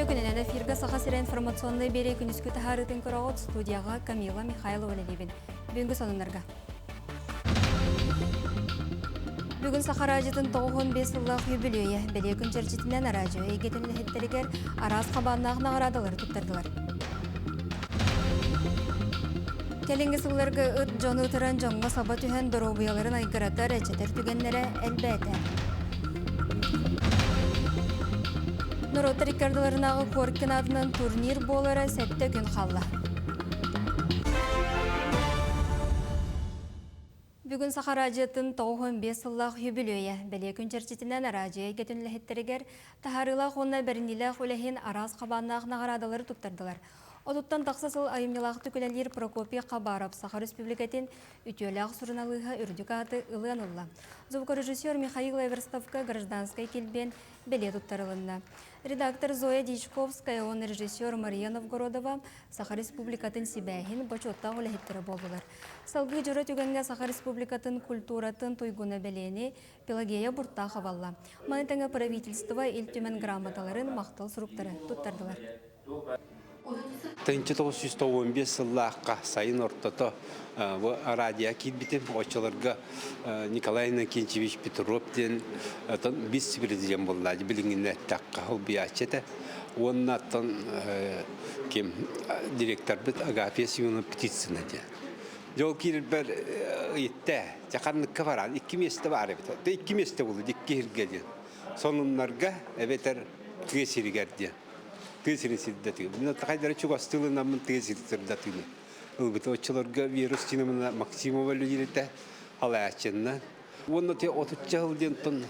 күнүнэн эфиргэ Саха сирэ информационнай биэрии күнүскү таһаарыытын көрөҕүт студияҕа Камила Михайлова үлэлиибин. Бүгүҥҥү сонуннарга. Бүгүн Саха араадьытын 95 сыллаах юбилейэ бэлиэ күн чэрчитинэн араадьыйа эйгэтин үлэһиттэригэр араас хабааннаах наҕараадалары туттардылар. Кэлиҥҥи сылларга ыт дьону ытыран дьоҥҥо саба түһэн доруобуйаларын айгыратар, эчэтэр түгэннэрэ элбээтэ. Норуоттар икки ардыларынааҕы Коркин аатынан турнир буолара сэттэ күн хаалла. Бүгүн Саха араадьыйатын 95 сыллаах юбилейэ. Бэлиэ күн чэрчитинэн араадьыйа эйгэтин үлэһиттэригэр таһаарыылаах уонна бэриниилээх үлэһин араас хабааннаах наҕараадалары туттардылар. Отуттан тахса сыл айымньылаахтык үлэлиир Прокопий Хабаров Саха Республикатын үтүөлээх суруналыыһа үрдүк ааты ылыан ылла. Звукорежиссер Михаил Эверстовка гражданскай килбиэн бэлиэ туттарылынна. Редактор Зоя Дьячковская уонна режиссер Мария Новгородова Саха Республикатын сибээһин бочуоттаах үлэһиттэрэ буоллулар. Салгыы дьоро түгэҥҥэ Саха Республикатын культуратын туйгуна бэлиэни Пелагея Буртахова ылла. Маны тэҥэ правительство Ил Түмэн грамоталарын, махтал суруктары туттардылар. 1995 сыллаахха сайын ортото бу радио киирбитим. Оччолорго Николай Иннокентьевич Петров диэн вице-президент буолла билиҥҥинэ эттэххэ холбуйааччы этэ. Уонна оттон ким директорбыт Агафья Семеновна Птицына диэн. Дьэ ол киирэрбэр ыйытта, дьэ ханныкка бараан икки миэстэ баар эбит. Икки миэстэ буолла икки сиргэ диэн. Сонуннарга эбэтэр тыа сиригэр диэн. Тыа сирин сирдэтиги. Мин хайдары чугастыылынаммын тыа сирин сырдатыыны ылбыт. Оччолорго Вера Устиновна Максимова үлэлиирэтэ халааччынна. Уонна те отучча сыл диэн тон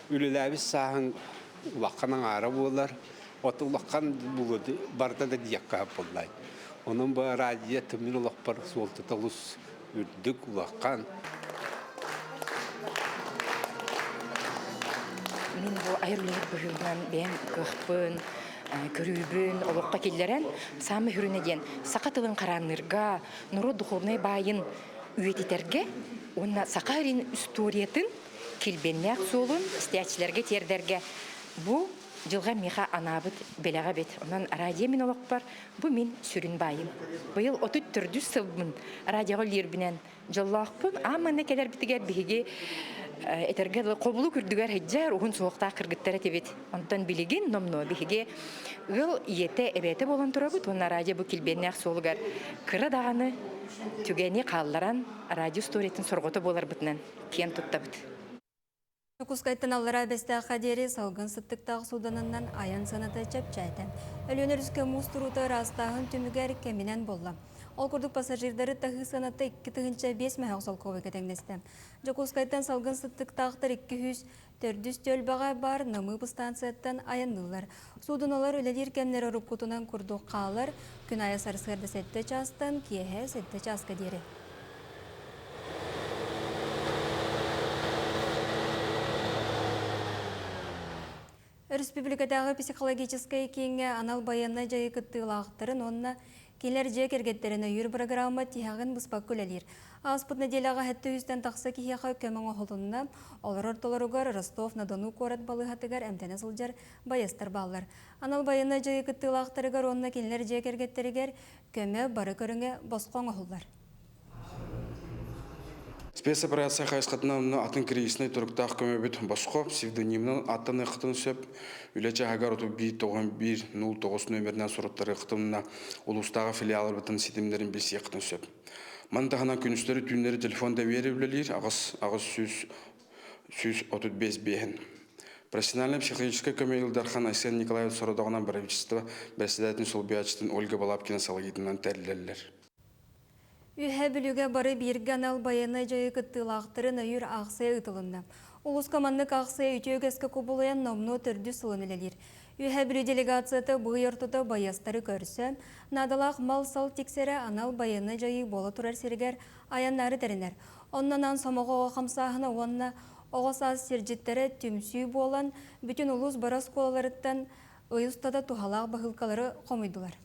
үлэлээбит сааһыҥ улахан аҥаара буолар. От улахан булу барыта да диэххэ буоллай. Онон бу радио тымнын олохпор суолтата олус үрдүк улахан. Мин бу айар үлэһит быһыытынан бэйэм кыахпын, көрүүбүн олоххо киллэрэн, саамай сүрүнэ диэн саха тылын хараанныырга, норуот духовнай баайын үйэтитэргэ уонна саха сирин историятын килбиэннээх суолун истээччилэргэ тиэрдэргэ бу дьылҕа миэхэ анаабыт бэлэҕэ эбит. Онон радио мин олохпор бу мин сүрүн баайым. Быйыл 34 сылбын радиоҕа үлэлиирбинэн дьоллоохпун. Аан манна кэлэрбитигэр биһиги этэргэ дылы хобулук үрдүгэр сылдьар уһун суһуохтаах кыргыттар этибит. Онтон билигин номнуо биһиги ыал ийэтэ, эбээтэ буолан турабыт уонна радио бу килбиэннээх суолугар кыра даҕаны түгэни хаалларан радио историятын сорҕото буоларбытынан киэн туттабыт. Дьокуускайтан Аллараа Бэстээххэ диэри салгын сыттыктаах суудананнан айан сыаната чэпчээтэ. Өлүөнэ өрүскэ муус туруута ыраастааһын түмүгэр кэминэн буолла. Ол курдук пассажирдары таһыы сыаната 2 5 мөһөх солкуобайга тэҥнэстэ. Дьокуускайтан салгын сыттыктаахтар 204 түөлбэҕэ баар Намыып станцияттан айанныыллар. Суудуналар үлэлиир кэмнэрэ уруккутунан курдук хаалар, күн аайы сарсыарда 7 чаастан киэһэ 7 чааска диэри. Өрөспүүбүлүкэтээҕи психологическай кииҥҥэ анал байыаннай дьайыы кыттыылаахтарын уонна кинилэр дьиэ кэргэттэрин өйүүр бырагыраама тиһэҕин быспакка үлэлиир. Ааспыт нэдиэлэҕэ сэттэ үстэн тахса киһиэхэ көмө оҥоһулунна. Олорор толоругар Ростов-на-Дону куорат балыыһатыгар эмтэнэ сылдьар байыастар бааллар. Анал байыаннай дьайыы кыттыылаахтарыгар уонна кинилэр дьиэ кэргэттэригэр көмө бары көрүҥэ босхо оҥоһуллар. Спецоперация хайысхатынан онно атын кризиснэй туруктаах көмөбүт босхо псевдонимынан аттаныаххытын сөп. Үлэ чааһыгар 31 91 09 нүөмэринэн суруттарыаххытын улуустааҕы филиалларбытын ситимнэрин билсиэххитин сөп. Маны таһынан күнүстэри-түүннэри телефон доверие үлэлиир аҕыс аҕыс сүүс 135 биэһин. Профессиональнай психологическай көмө Ил Дархан Айсен Николаев сорудоҕунан правительство бэрэссэдээтин солбуйааччытын Ольга Балабкина салайыытынан тэриллэллэр. Үөһээ Бүлүүгэ бары бииргэ анал байыаннай дьайыы кыттыылаахтарын өйүүр аахсыйа ыытылынна. Улууска маннык аахсыйа үтүө үгэскэ кубулуйан номнуо төрдүс сылын үлэлиир. Үөһээ Бүлүү делегацията быый ортото байыастары көрсө, наадалаах мал-сал тиксэрэ анал байыаннай дьайыы буола турар сиригэр айаннаары тэринэр. Онно анаан сомоҕо оҕо хамсааһына уонна оҕо саас сирдьиттэрэ түмсүү буолан, бүтүн улуус бары оскуолаларыттан ый устата туһалаах баһыылкалары хомуйдулар.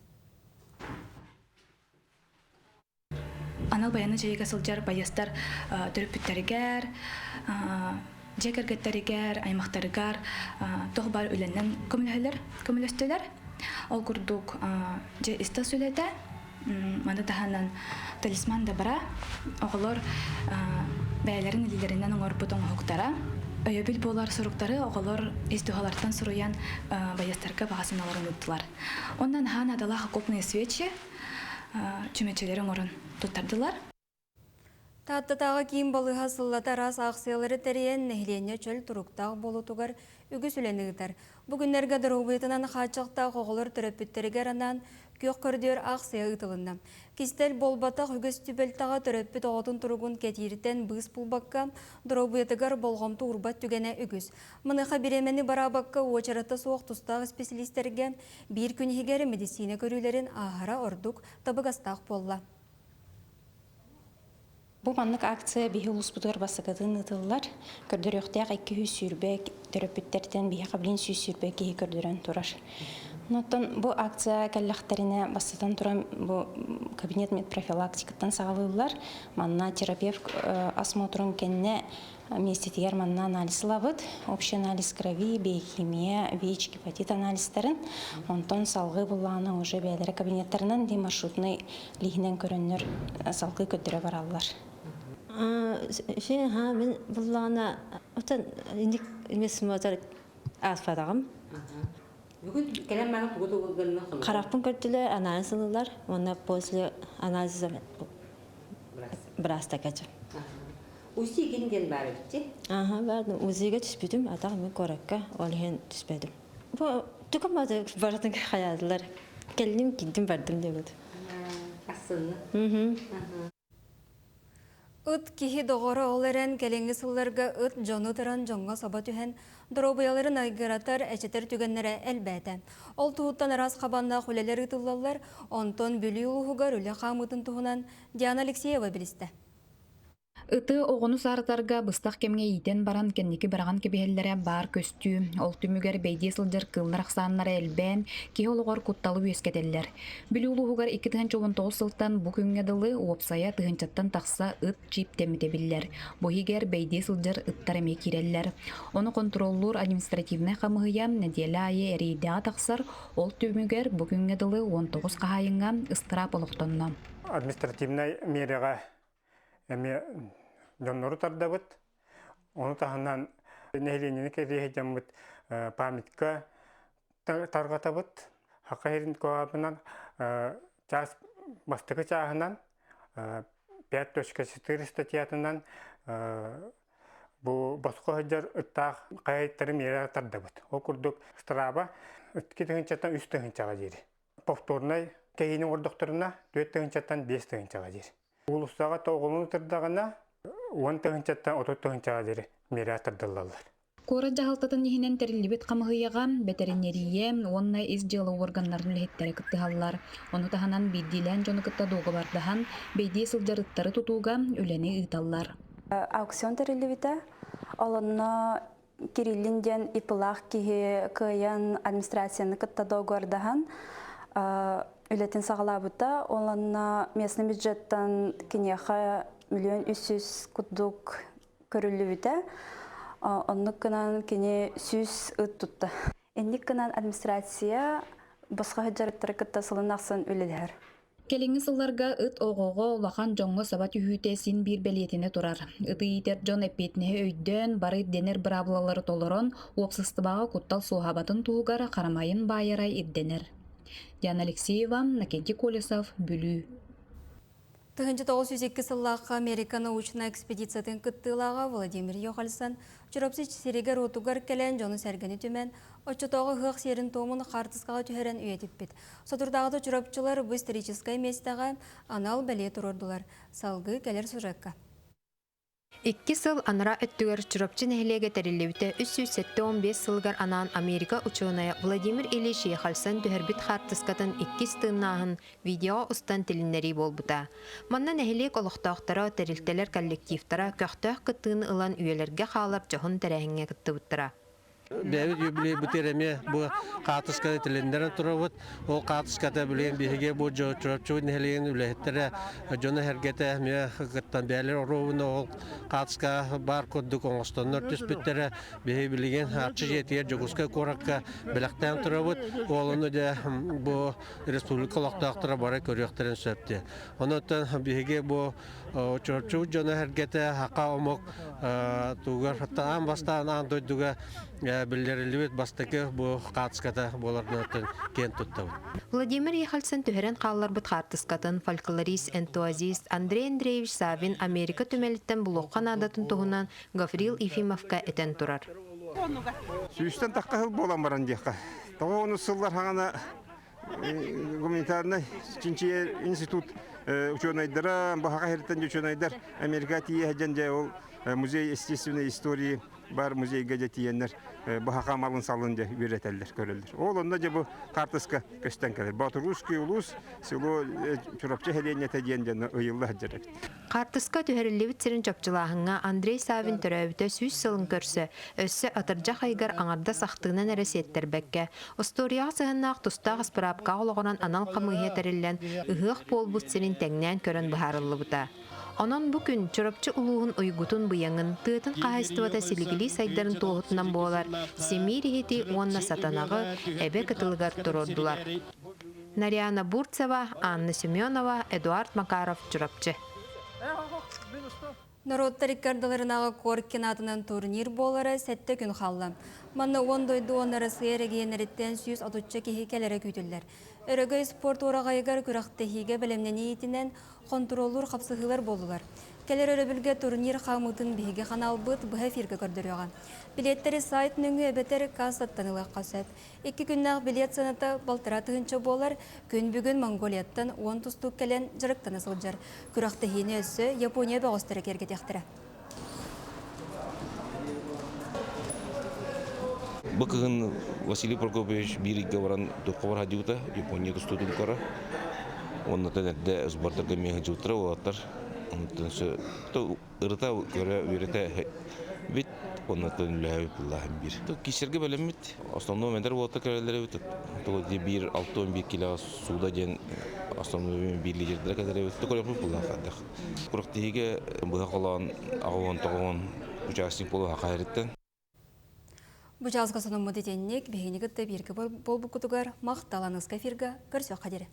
Анал байыаннай дьайыыга сылдьар байыастар төрөппүттэригэр, Дьиэ кэргэттэригэр, аймахтарыгар туох баар үлэнэн көмөлөһөлөр, көмөлөстүлэр. Ол курдук дьэ истас үлэтэ маны таһынан талисман добра оҕолор бэйэлэрин илиилэринэн оҥорбут оҥоһуктара өйөбүл буолар суруктары оҕолор ис дууһалартан суруйан байыастарга баҕа санааларын ыыттылар. Онно наһаа наадалаах окопные свечи чүмэчилэри оҥорон туттардылар. Тааттатааҕы киин балыыһа сыллата араас аахсыйалары тэрийэн, нэһилиэнньэ чөл туруктаах буолуутугар үгүс үлэни ыытар. Бу күннэргэ доруобуйатынан хааччахтаах оҕолор төрөппүттэригэр анаан күөх көрдүөр аахсыйа ыытылынна. Кистэл буолбатах үгүс түбэлтэҕэ төрөппүт оҕотун туругун кэтииртэн быыс булбакка, доруобуйатыгар болҕомто уурбат түгэнэ үгүс. Маныаха бириэмэни бараабакка уочарата суох тустаах исписэлиистэргэ биир күн иһигэр мэдиссиинэ көрүүлэрин ааһара ордук табыгастаах буолла. Бу маннык акция биһи улууспутугар бастакытын ыытыллар. Көрдөрүөхтээх 220 төрөппүттэртэн биһиэхэ билин 120 киһи көрдөрөн турар. Оттон бу акция кэллэхтэринэ бастатан туран бу кабинет медпрофилактикаттан саҕалыыллар. Манна терапевт осмотрун кэннэ Миэстэтигэр манна анализ ылабыт. Общий анализ крови, биохимия, ВИЧ, гепатит анализтарын. Онтон салгыы буллаҕына уже бэйэлэрэ кабинеттарынан дии маршрутнай лиһинэн көрөннөр салгыы көрдөрө бараллар. Ха мин буллаҕына отон иник месмотор ааспатаҕым. Бүгүн кэлэн баран тугу тугу гынна Харахпын көрдүлэр, анализ ылылар, уонна после анализа бырастакача. УЗИ гин диэн баар эбит Аха, бар УЗИга түспүтүм, атах мен куоракка, ол иһин түспэтим. Бу тугум барытын хаyaатылар. Кэллим, киирдим, бардым диэбит. Ассынны. Ыт киһи доҕоро ол эрэн кэлиҥҥи сылларга ыт дьону ытыран дьоҥҥо саба түһэн доруобуйаларын айгыратар, эчэтэр түгэннэрэ элбээтэ. Ол туһуттан араас хабаннаах үлэлэр ыытыллаллар, онтон Бүлүү улууһугар үлэ хаамыытын туһунан Диана Алексеева билистэ. Ыты оҕону саарытарга быстах кэмҥэ иитэн баран кэнники быраҕан кэбиһэллэрэ баар көстүү. Ол түмүгэр бэйдиэ сылдьар кыыллар ахсааннара элбээн, киһи олоҕор кутталы үөскэтэллэр. Бүлүү улууһугар 2019 сылтан бу күҥҥэ дылы уопсайа тыһыынчаттан тахса ыт чииптэммитэ биллэр. Бу иһигэр бэйдиэ сылдьар ыттар эмиэ киирэллэр. Ону хонтуруоллуур административнай хамыыһыйа нэдиэлэ аайы эриэйдэҕэ тахсар, ол түмүгэр бу күҥҥэ дылы 19 хаһаайыҥҥа ыстыраап олохтонно. Административнай миэрэҕэ эмиэ дьоннору тардабыт. Ону таһынан нэһилиэнньэни кэриэһи дьоммут памятка тарҕатабыт. Хака иһин куһаабынан чаас бастакы чааһынан 5.4 статьятынан бу босхо сылдьар ыттаах хайаттары миэрэ тардабыт. Ол курдук страба 2 тыһыынчаттан 3 тыһыынчаҕа диэри. Повторнай кэһиини оҥордохторуна 4 тыһыынчаттан 5 тыһыынчаҕа диэри. Уулуссаҕа тоҕолону тырдаҕына 10 тыһыынчаттан 30 тыһыынчаҕа диэри миэрэ тардыллаллар. Куорат дьаһалтатын иһинэн тэриллибит хамыһыйаҕа бэтэринэриийэ уонна ис дьыала уорганнарын үлэһиттэрэ кыттыһаллар. Ону таһынан биирдиилээн дьону кытта дуогабардаһан, бэйдиэ сылдьар ыттары тутууга үлэни ыыталлар. Аукцион тэриллибитэ. Ол онно Кириллин диэн ИП-лаах киһи кыайан администрацияны кытта договордаһан үлэтин саҕалаабыта. Ол онно местный бюджеттан киниэхэ 1 300 000 курдук көрүллүбүтэ. Оннук гынан кини 100 ыт тутта. Инник гынан администрация босхо дьарыктары кытта сылын ахсын үлэлэһэр. Кэлиҥҥи сылларга ыт оҕоҕо улахан дьоҥҥо саба түһүүтэ син биир бэлиэтэнэ турар. Ыты иитэр дьон эппиэтинэһи өйдөөн, бары ирдэнэр быраабылалары толорон, уопсастыбаҕа куттал суоһаабатын туһугар харамайын баайара ирдэнэр. Диана Алексеева, Накентий Колесов, Бүлүү. 1902 сыллаахха Америка научнай экспедициятын кыттыылааҕа Владимир Йохальсон Чурапчы сиригэр-уотугар кэлэн дьону-сэргэни түмэн, оччотооҕу ыһыах сиэрин-туомун хаартыскаҕа түһэрэн үйэтиппит. Соторутааҕыта чурапчылар бу историческай миэстэҕэ анал бэлиэ туруордулар. Салгыы кэлэр сюжекка. Икки сыл анараа өттүгэр Чурапчы нэһилиэгэ тэриллибитэ 375 сылыгар анаан Америка учуонайа Владимир Ильич Ехальсон түһэрбит хаартыскатын иккис тыыннааһын видеоҕа устан тилиннэрии буолбута. Манна нэһилиэк олохтоохторо, тэрилтэлэр коллективтара көхтөөх кыттыыны ылан үйэлэргэ хаалар дьоһун тэрээһиҥҥэ кыттыбыттара. Бэйэбит юбилейбытыгар эмиэ бу хаартысканы тилиннэрэн турабыт. Ол хаартыската билигин биһиги бу Чурапчыбыт нэһилиэгин үлэһиттэрэ, дьоно-сэргэтэ эмиэ кыттан бэйэлэр оруобуна ол хаартыска баар курдук оҥостоннор түспүттэрэ. Биһиги билигин Арчы дьиэтигэр Дьокуускай куоракка бэлэхтээн турабыт. Ол ону дьэ бу республика олохтоохторо бары көрүөхтэрин сөп диye. Онон биһиги бу Чурапчыбыт дьоно-сэргэтэ саха омук тугар аан бастаан аан дойдуга биллэриллибит бастакы бу хаартыската буоларынан киэн туттабыт. Владимир Ехальцин түһэрэн хаалларбыт хаартыскатын фольклорист-энтузиаст Андрей Андреевич Саввин Америка түмэлиттэн булуохха наадатын туһунан Гаврил Ефимовка этэн турар. Сүүстэн тахха сыл буолан баран диэххэ. Тоҕо ону сыллар хаҥана гуманитарнай чинчийэр институт учуонайдара, баһаҕа иһиттэн учуонайдар Америка тиийэ сылдьан дьэ ол музей естественной истории бар музейга дьэ тиийэннэр баһаҕа малын салын дьэ үөрэтэллэр, көрөллөр. Ол онно дьэ бу хаартыска көстөн кэлэр. Боотурусский улуус село Чурапчы сэлиэнньэтэ диэн дьоно ыйылла сылдьар эбит. Хаартыска түһэриллибит сирин чопчулааһыҥҥа Андрей Савин төрөөбүтэ 100 сылын көрсө, өссө атырдьах ыйыгар аҥардас ахтыынан эрэ сиэттэрбэккэ, остуоруйаҕа сыһыаннаах тустаах ыспыраапкаҕа олоҕуран анал хамыыһыйа тэриллэн, ыһыах буолбут сирин тэҥнээн көрөн быһаарыллыбыта. Онон бу күн Чурапчы улууһун уйгутун-быйаҥын, тыатын хаһаайыстыбата силигилии сайдарын туоһутунан буолар симиир иһити уонна сатанаҕы эбэ кытылыгар туруордулар. Нарьяна Бурцева, Анна Семенова, Эдуард Макаров, Чурапчы. Норуоттар иккардаларынааҕы Коркин аатынан турнир буолара сэттэ күн хаалла. Манна уон дойду уонна Россия эрэгийиэннэриттэн 130 киһи кэлэрэ күүтүллэр. Өрөгөй спорт уораҕайыгар күрэхтэһиигэ бэлэмнэнии иитинэн хонтуруоллуур хапсыһыылар буоллулар. Кэлэр өрөбүлгэ турнир хаамыытын биһиги ханаалбыт быһа эфиргэ көрдөрүөҕэ. Билиэттэри сайт нөҥүө эбэтэр кассаттан ылыахха сөп. Икки күннээх билиэт сыаната балтараа тыһыынча буолар. Күн бүгүн Монголияттан уон тустуук кэлэн дьарыктана сылдьар. Күрэхтэһиини өссө Япония бөҕөстөрө киэргэтиэхтэрэ. Бу кыһын Василий Прокопьевич биир ыйга баран Духовар хадьыбыта, Япония тустуутун көрө. Оннотон эрдэ сбордарга эмиэ сылдьыбыттара уолаттар. Онтон ырыта көрө үөрэтэ бит оннотон үлэһэбит буллаһым биир. Кисерге бэлэммит. Основной эдэр уолаттар кэлэллэр эбит. Тоҕо биир 61 килоҕа сууда диэн основной биир лидердэрэ кэлэр эбит. Көрөхпүт буллаах хайдах. Күрэхтэһиигэ быһа холоон аҕыс тоҕуон участник буолуо хайарыттан. Бу чааска сонуммут итинник биһигини кытта бииргэ буолбуккутугар махтал аныска эфирга көрсүөххэ диэри.